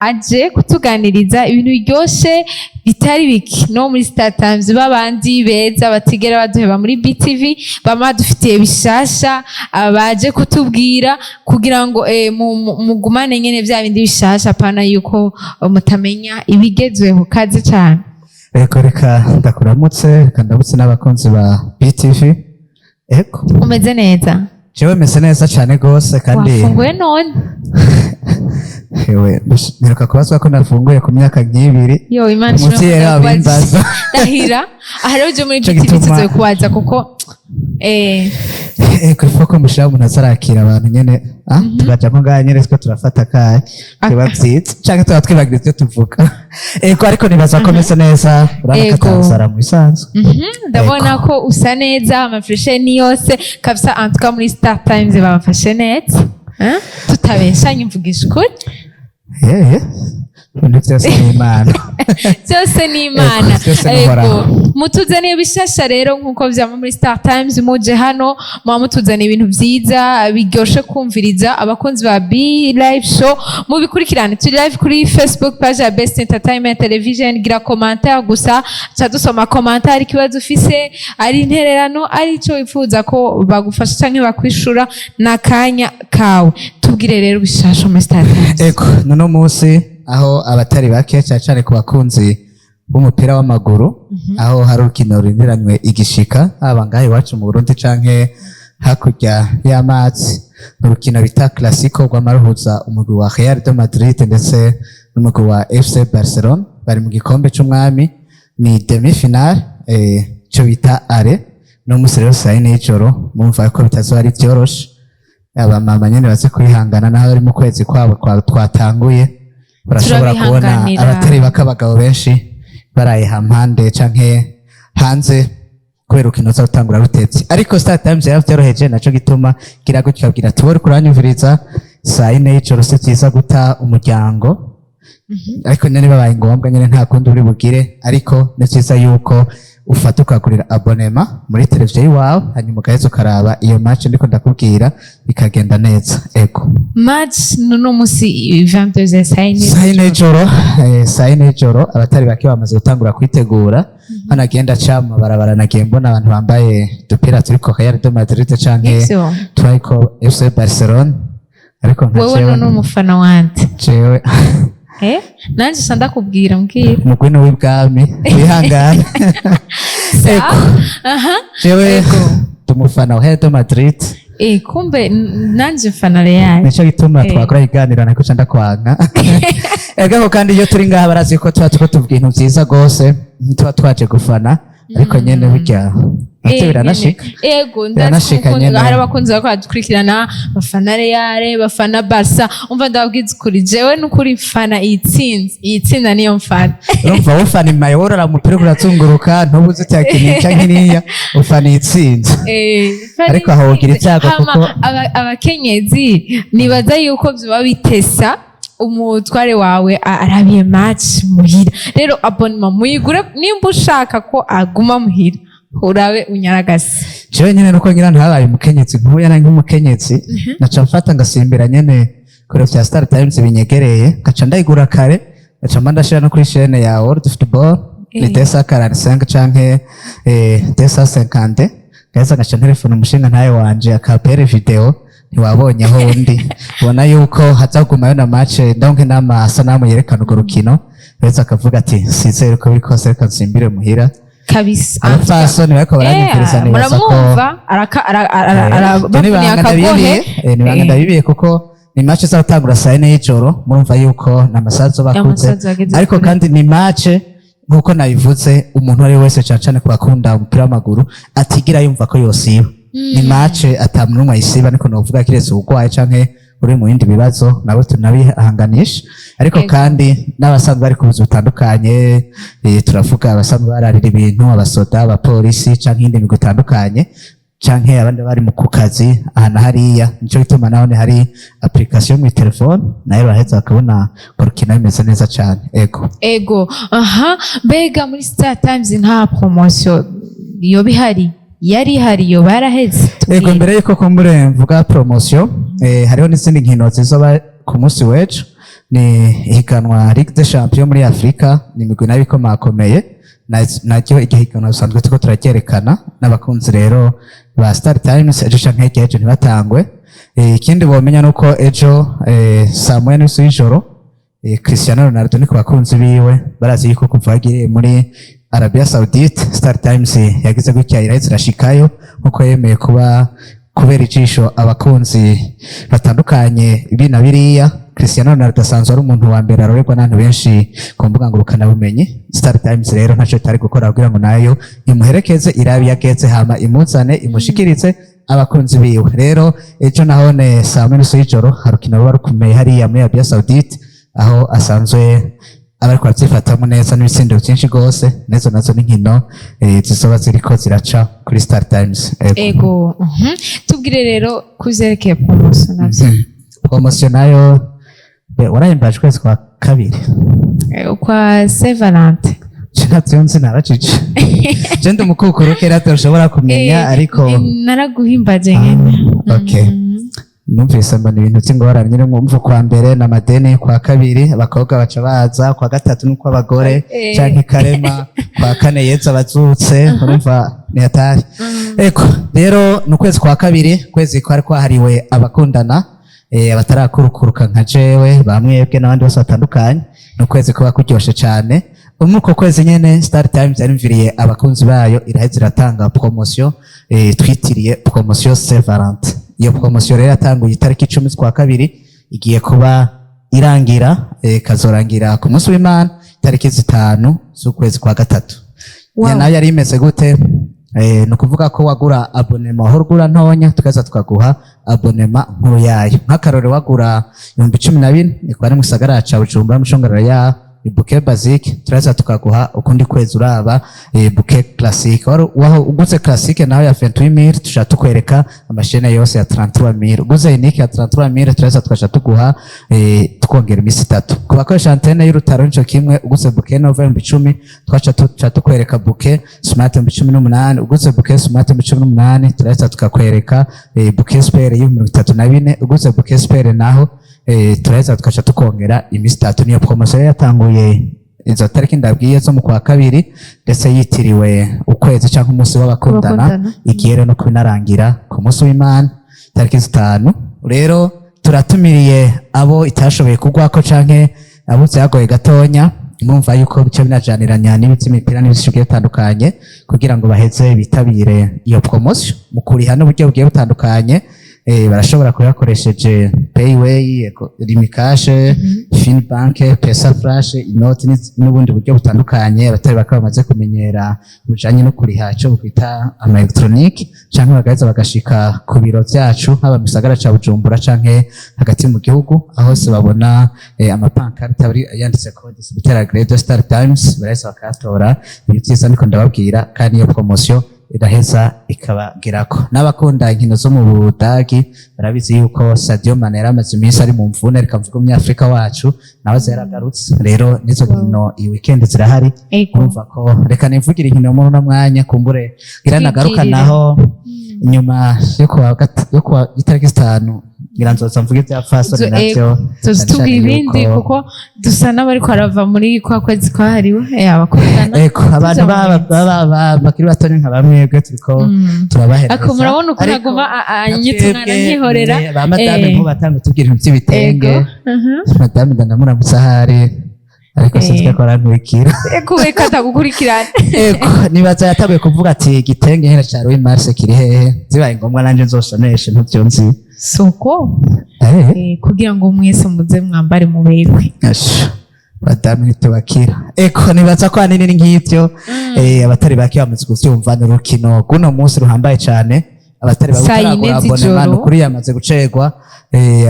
Aje kutuganiriza ibintu biryoshe bitari bike no muri Star Times, babandi beza batigera baduheba muri BTV, bama badufitiye bishasha. Baje kutubwira kugira ngo mugumane nyene vya bindi bishasha, pana yuko mutamenya ibigezweho. Kaze cane. Ego, reka ndakuramutse, reka ndamutse n'abakunzi ba BTV. Ego. Umeze neza? Jewe meze neza cane gose kandi. Wafunguye none? Ewe, mperuka kubazwa ko nafunguye ku myaka nk'ibiri. Yo, Imana ishimwe. Umuvyeyi ko abimbaza. Ndahira, aha rero uje muri Ico BTV gituma- tuzokubaza kuko Ego, ifo ko mushira umuntu azarakira abantu nyene, tukajamwo ngaha nyene two turafata akayi, biba vyiza, canke tuba twibagira ivyo tuvuga. Ego, ariko nibaza ko meze neza, urabona ko atanzara mu bisanzwe. Ndabona ko usa neza, amafreshe ni yose kabisa. En tout cas muri Star Times babafashe neza. Eh? Tutabeshanye, mvugisha ukuri. Yeye, ibintu vyose ni Imana. Byose ni Imana. Ego, byose ni Uhoraho. Mutuzaniye bishasha rero nkuko vyama muri Star Times. Muje hano muba mutuzaniye ibintu vyiza biryoshe kumviriza. Abakunzi ba B Live Show, mubikurikirane. Turi live kuri Facebook page ya Best Entertainment Television. Gira commentaire gusa, ca dusoma commentaire. Ikibazo ufise, ari intererano, ari ico wifuza ko bagufasha canke bakwishura, n'akanya kawe. Tubwire rero bishasha muri Star Times. Ego, nuno munsi aho abatari bake, cyane cyane ku bakunzi b'umupira w'amaguru, aho hari urukino rurindiranywe igishika, haba ngaha iwacu mu Burundi canke hakurya y'amazi, ni urukino bita Clasico rwamaruhuza umugwi wa Real de Madrid ndetse n'umugwi wa FC Barcelona. Bari mu gikombe c'umwami, ni demi finale, ico bita aller. No munsi rero saa 4 y'ijoro, mumva ko bitazoba ari vyoroshe. Abamama nyene baze kwihangana, naho ari mu kwezi kwabo twatanguye, barashobora kubona Turabihanganira. abatari bake, abagabo benshi baraye hampande canke hanze kubera urukino ruza rutangura rutetse. Ariko Star Times yaravyoroheje, naco gituma kirago kikabwira ati: "Wowe kuranyumviriza saa 4 y'ijoro, si vyiza guta umuryango." Ariko nyene babaye ngombwa nyene, nta kundi uri bugire. Ariko ni vyiza yuko ufata ukagurira abonnement muri televiziyo iwawe, hanyuma ugaheza ukaraba iyo match ndiko ndakubwira, ikagenda neza. Ego. Match nuno musi 22 saa 4. Saa 4 y'ijoro, saa 4 y'ijoro. Abatari bake bamaze gutangura kwitegura. Hano agenda aca mu mabarabara, nagiye mbona abantu bambaye udupira turiko Real de Madrid canke Ivyo. turiko FC Barcelona, ariko nka Wewe jewe none umufana wande? Jewe Nanje sa ndakubwira, mbwira. Umugwi ni uw'ibwami, wihangane. Ego. Jewe ndi umufana wa Real de Madrid. Kumbe nanje mfana Real. Nico gituma twakora ikiganiro nako ca ndakwanka. Ego, kandi iyo turi ngaha barazi ko tuba turiko tuvuga ibintu vyiza gose, tuba twaje gufana, ariko nyene burya navyo biranashika. Ego. Biranashika Ndazi nyene. hari abakunzi bako badukurikirana bafana Real, bafana Barca. Umva, ndababwiza ukuri, jewe nukuri mfana iyitsinze, iyitsinda niyo mfana. Urumva wowe ufana imaye, worora umupira urazunguruka, ntubuze uti canke iriya, ufana iyitsinze. Mfana Ariko aho wogira iyitsinze. ibyago Hama kuko- abakenyezi nibaza yuko vyoba bitesa umutware wawe arabiye match muhira. Rero abonnement muyigure nimba ushaka ko aguma muhira, urabe unyaragase. Jewe nyene nuko ngira ntabaye umukenyezi nkuya nange umukenyezi, naca mfata ngasimbira nyene kure vya Star Times binyegereye, ngaca ndayigura kare, ngaca mba ndashira no kuri chaîne ya World Football, ni 245 canke 250. Ngaheza ngaca ntelefona umushinga ntaye wanje akapere video, ntiwabonye aho undi ubona yuko hazagumayo na match, ndonke n'amasanamu yerekana urwo rukino. Uretse akavuga ati: "Sizere ko biri kose, reka nsimbire muhira." Kabisa. Abapfasoni bariko baranyumviriza, nibaza ko Muramwumva Ibyo ni bavuniye ibanga akagohe. ndabibiye, ni ibanga ndabibiye, kuko ni match izatangura saa 4 y'ijoro. Murumva yuko ni amasaha azoba akuze. Amasaha ageze Ariko kure. kandi ni match nkuko nabivuze, umuntu uwo ari we wese, cane cane ku bakunda umupira w'amaguru, atigira yumva ko yosiba. Ni match ata muntu n'umwe ayisiba, niko novuga, kiretse uwugwaye canke uri mu bindi bibazo, nabo tunabihanganisha. Ariko kandi n'abasanzwe bari ku buzi butandukanye, turavuga abasanzwe bararira ibintu, abasoda, abapolisi canke iyindi migwi itandukanye, canke abandi bari mu ku kazi aha na hariya. Nico gituma naho hari application mu telefone, nayo baraheza bakabona urukino bimeze neza cane. Ego. Ego, aha. Mbega muri Star Times nta promotion yoba ihari? Yari ihari, yoba yaraheze? Ego. Tubwire. Mbere yuko kumbure mvuga promotion, hariho n'izindi nkino zizoba ku munsi w'ejo. Ni ihiganwa Ligue des Champions muri Afrika, ni imigwi nayo ikomakomeye. Naryo iryo higanwa dusanzwe turiko turaryerekana n'abakunzi rero ba Star Times, ejo canke hirya y'ejo ntibatangwe. Ikindi bomenya nuko ejo saa 1:30 y'ijoro, Cristiano Ronaldo ni ku bakunzi biwe, barazi yuko kuva yagiriye muri Arabia Saudite, Star Times yagize gutya irahise irashikayo, nkuko yemeye kuba kubera ijisho abakunzi batandukanye bina biriya. Cristiano Ronaldo asanzwe ari umuntu wa mbere arorerwa n'abantu benshi ku mbuga ngurukanabumenyi. Star Times rero ntacyo itari gukora kugira ngo nayo imuherekeze, irabe iyo ageze, hama imuzane, imushikirize abakunzi biwe. Rero ejo nahone saa 1:30 y'ijoro harukino ruba rukomeye hariya muri Arabia Saudite, aho asanzwe aba ariko aravyifatamwo neza n'ibitsindo vyinshi rwose. Nezo nazo n'inkino zizoba ziriko ziraca kuri Star Times. Ego. Ego. Tubwire rero kuvyerekeye promotion navyo. Promotion nayo warahimbaje ukwezi kwa kabiri? Kwa Saint Valentin. Je ntavyo nzi, narajije. Je ndi umukukuru kera tushobora kumenya, ariko Naraguhimbaje nyene. Okay. Numvise mbona ibintu by'ingorane nyine, mwumva kwa mbere na madeni, kwa kabiri abakobwa baca baza, kwa gatatu nuko abagore canke karema, kwa kane Yezu abazutse, urumva ni hatari. Eko rero ni ukwezi kwa kabiri, kwezi kwari kwahariwe abakundana, abatarakurukuruka nka jewe, bamwebwe n'abandi bose batandukanye. Ni ukwezi kuba kuryoshe cane. Muri uko kwezi nyene Star Times yarimviriye abakunzi bayo, iraheza iratanga promotion twitiriye promotion Saint Valentin. Iyo promotion rero yatanguye itariki 10 z'ukwa kabiri, igiye kuba irangira, kazorangira ku munsi w'Imana itariki 5 z'ukwezi kwa gatatu. Nayo yari imeze gute? Ni ukuvuga ko wagura abonnement aho ugura ntonya, tukaza tukaguha abonnement nkuru yayo. Nk'akarore, wagura 14,000, ni kwa ni mu gisagara ca Bujumbura, mu congararo ya bouquet basique, turaza tukaguha ukundi kwezi uraba bouquet classique. Waho uguze classique naho ya 28,000, tuca tukwereka ama chaînes yose ya 33,000. Uguze unique ya 33,000, turaza tukaca tuguha tukongera iminsi 3. Ku bakoresha antenne y'urutaro nico kimwe, uguze bouquet nova 10,000, twaca tuca tukwereka bouquet smart 18,000. Uguze bouquet smart 18,000, turaza tukakwereka bouquet super y'34,000. Uguze bouquet super naho, turaheza tukaca tukongera iminsi 3. Niyo promotion yatanguye izo tariki ndabwiye zo mu kwa kabiri, ndetse yitiriwe ukwezi cyangwa umunsi w'abakundana. W'abakundana. Igiye rero no kubinarangira ku munsi w'Imana tariki 5. Rero turatumiriye abo itashoboye kugwako canke abo vyagoye gatonya, murumva yuko bica binajaniranya n'iby'imipira n'ibindi bigiye bitandukanye, kugira ngo baheze bitabire iyo promotion mu kuriha n'uburyo bugiye butandukanye. Barashobora kuyakoresheje Payway, Lumicash, Finbank, Pesa Flash, inoti n'ubundi buryo butandukanye abatari bake bamaze kumenyera bujanye no kuriha, ico bkwita ama électronique, canke bagaheza bagashika ku biro vyacu, haba mu gisagara ca Bujumbura canke hagati mu gihugu, aho hose babona ama pancartes ari yanditseko distributeur agréé de Star Times, baraheza bakayatora. Ibi vyiza niko ndababwira, kandi iyo promotion iraheza ikabagerako. N'abakunda inkino zo mu Budagi barabizi yuko Sadio Mane yari amaze iminsi ari mu mvune, reka mvuge umunyafrika wacu nawe aza yaragarutse. Rero n'izo nkino iyi weekend zirahari. Urumva ko reka nivugire inkino muri uno mwanya, kumbure ngira nagaruka Twibwirire. naho inyuma yo kuwa itariki 5, ngira nzoza mvuge ibya fasoni navyo. Tuzi cyane tubwira cyane ibindi yuko kuko dusa n'abariko barava muri kwa kwezi kwahariwe abakundana. Eko abantu Tuza mu minsi. bakiri bato ni nka bamwebwe turiko turabahereza. Ako murabona ukuntu Ariko aguma anyita umwana twebwe, nkihorera. ba madame nk'ubu batanga tubwira ibintu by'ibitenge. Ego. Madame ndamuramutsa ahari, ariko sinzi ko arankurikira. Ego, reka atagukurikirana. Ego, nibaza yatabuye kuvuga ati igitenge hera ca Louis Mars kiri hehe, zibaye ngombwa nanje nzosoneshe ntuvyo nzi. Soko kugira ngo mwese muze mwambare muberwe. Asha, madame ntitubakira. Eko nibaza ko ahanini ni nk'ivyo. Abatari bake bamaze kuvyumva, ni urukino rw'uno munsi ruhambaye cane. Abatari bake Saa yine bataragura z'ijoro. abonnement, nukuri yamaze gucerwa.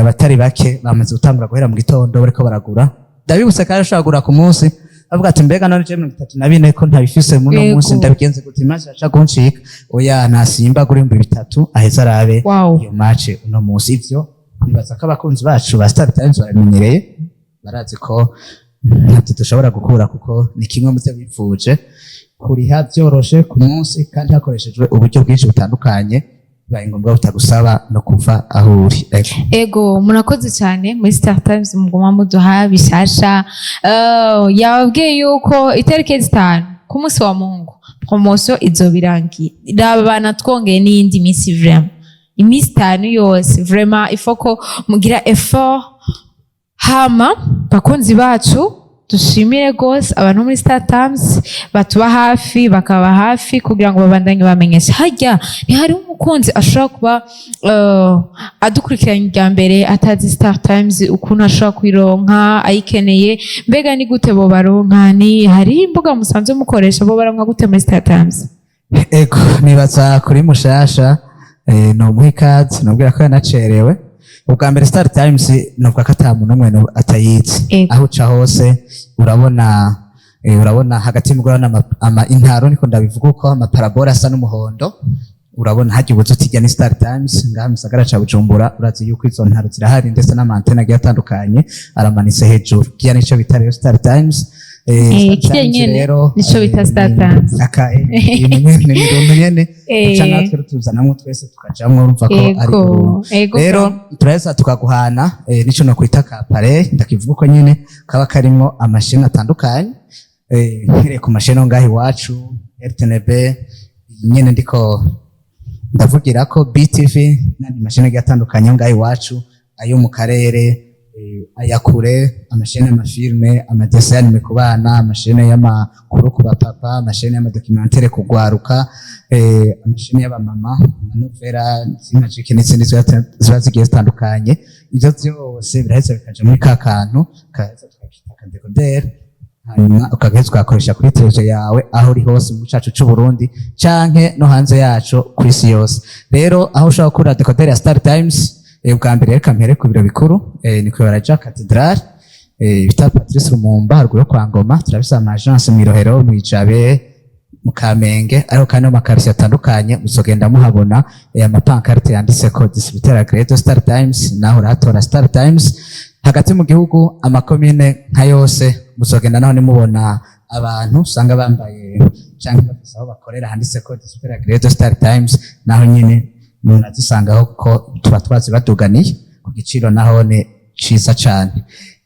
Abatari bake bamaze gutangura guhera mu gitondo bariko baragura. Ndabibutse kandi ashobora kugura ku munsi, avuga ati mbega none je 34 ko ntabifise muno munsi, ndabigenze gute? Match aca kuncika. Oya, nasimba kuri 3000, aheza arabe iyo match uno munsi. Ivyo nibaza ko abakunzi bacu ba Star Times baramenyereye, barazi ko ntacyo dushobora gukura, kuko ni kimwe mu byo bifuje, kuriha byoroshe ku munsi kandi hakoreshejwe uburyo bwinshi butandukanye. Bibaye ngombwa butagusaba no kuva aho uri. Ego. Ego, murakoze cyane muri Star Times, muguma muduha bishasha. Yababwiye yuko itariki 5 ku munsi wa Mungu promotion izoba irangiye. Raba banatwongeye n'iyindi minsi, vraiment iminsi 5 yose. Vraiment il faut ko mugira effort. Hama bakunzi bacu, dushimire rwose abantu muri Star Times batuba hafi, bakaba hafi kugira ngo babandanye bamenyesha. Harya ntihari umukunzi ashobora kuba adukurikiranye irya mbere, atazi Star Times ukuntu ashobora kuyironka, ayikeneye? Mbega ni gute bo baronka? Ni hari imbuga musanzwe mukoresha? Bo baronka gute muri Star Times? Ego, nibaza kuri mushasha nomuha ikaze, nobwira ko yanacerewe. Ubwa mbere Star Times novuga ko ata muntu umwe atayizi. Aho uca hose urabona, urabona hagati mu urabona ama intaro, niko ndabivuga uko, ama parabole asa n'umuhondo. Urabona hajya ubuze utijya ni Star Times. Ngaha mu gisagara ca Bujumbura urazi yuko izo ntaro zirahari, ndetse n'ama antennes agiye atandukanye aramanitse hejuru. Kiya nico bita rero Star Times. Star Kirya Times nyene rero, nico bita Star Times. Aka ibintu nyene ni ibintu nyene duca natwe tuzanamwo twese tukajamwo, urumva ko ari uruntu. Rero turaheza tukaguhana nico nokwita ka appareil, ndakivuga uko nyene, kaba karimwo ama chaînes atandukanye. Mpereye ku ma chaînes ngaho iwacu, RTNB nyene ndiko ndavugira ko, BTV n'andi ma chaînes agiye atandukanye ngaho iwacu, ayo mu karere, aya kure, ama chaînes y'ama films, ama dessins animés ku bana, ama chaînes y'amakuru ku bapapa, ama chaînes y'ama documentaires ku gwaruka, ama chaînes y'abamama, ama novelas z'imajike n'izindi ziba zigiye zitandukanye. Ivyo vyose biraheza bikaja muri ka kantu kaheza tukakita aka décodeur, hanyuma ukagaheza ukakoresha kuri televiziyo yawe aho uri hose mu cacu c'u Burundi canke no hanze yaco ku isi yose. Rero aho ushobora gukura décodeur ya Star Times, bwa mbere reka mpere ku biro bikuru, ni kwibaraja Cathedral, bita Patrice Lumumba, haruguru yo kwa Ngoma. Turafise ama agence mw'i Rohero, mw'i Jabe, mu Kamenge, ariko kandi no mu ma quartiers atandukanye muzogenda muhabona ama pancartes yanditseko distributeur agréé de Star Times, naho urahatora Star Times. Hagati mu gihugu, amakomine nka yose, muzogenda naho nimubona abantu usanga bambaye canke bafise aho bakorera handitseko distributeur agréé de Star Times, naho nyine munazisangaho ko tuba twazibaduganiye ku giciro nahone ciza cane.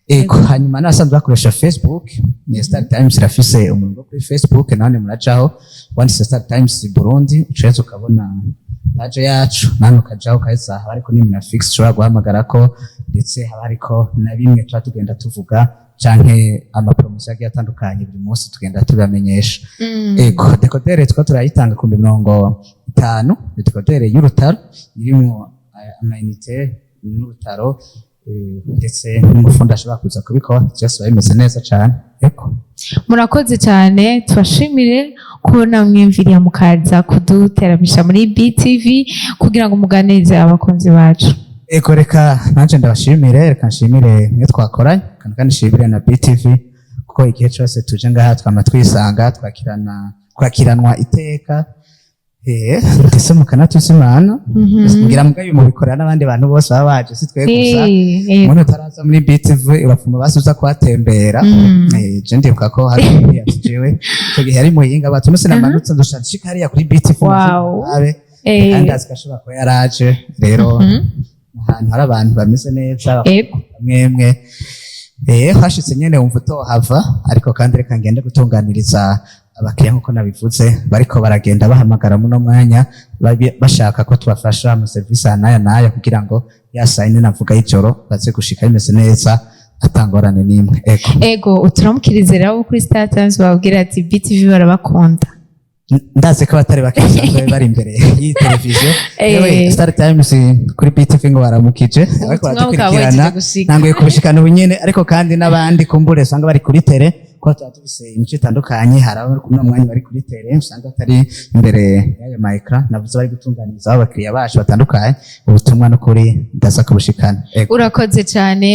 Ego, hanyuma n'abasanzwe bakoresha Facebook, ni Star Times irafise umurongo kuri Facebook, nahone murajaho wanditse Star Times Burundi, ucaheza ukabona page yacu, namwe ukajaho ukaheza haba hariko n'imina fixe ushobora guhamagarako, ndetse haba hariko na bimwe tuba tugenda tuvuga canke ama promotions agiye atandukanye buri munsi tugenda tubamenyesha. Ego, décodeur two turayitanga ku 50,000. Ni décodeur y'urutaro irimwo ama unités n'urutaro, ndetse n'umufundi ashobora kuza kubikora. Byose biba bimeze neza cane. Ego. Murakoze cyane, tubashimire kubona mwimviriye mukaza kuduteramisha muri BTV kugira ngo muganirize abakunzi bacu. Ego, reka nanje ndabashimire, reka nshimire mwe twakoranye, kandi nshimire na BTV kuko igihe cyose tuje ngaha twama twisanga twakirana, twakiranwa iteka, ndetse mukanatuzimana. Ngira mbwa mubikorera n'abandi bantu bose baba baje, si twe gusa. Umuntu utaraza muri BTV urapfuma basi uza kuhatembera. Je ndibuka ko hari umuntu jewe icyo gihe yari Muyinga, bati umunsi namanutse ndusha nshika hariya kuri BTV abe kandi azi ko ashobora kuba yaraje. Rero ahantu hari abantu bameze neza mwemwe, hashitse nyene wumva utohava. Ariko kandi reka ngende gutunganiriza abakiriya nk'uko nabivuze, bariko baragenda bahamagara muno mwanya bashaka ko tubafasha mu serivisi aya n'aya n'aya, kugira ngo ya saa yine navuga y'ijoro baze gushika bimeze neza, atangorane n'imwe. Ego. Ego, uturamukirize rero kuri Star Times, babwira ati BTV barabakunda. Ndazi ko abatari bake basanzwe bari imbere y'iyi televiziyo. Yewe, Star Times kuri BTV ngo baramukije ariko Ubutumwa bukaba baradukurikirana. buhejeje gushika. Ntanguye kubishikana ubu nyene, ariko kandi n'abandi kumbure usanga bari kuri télé, kuko tuba dufise imico itandukanye. Hari abo kuri uno mwanya bari kuri télé usanga batari imbere y'ayo ma écrans navuze, bari gutunganiriza abakiriya bacu batandukanye. Ubutumwa n'ukuri ndaza kubushikana. Ego. Urakoze cyane.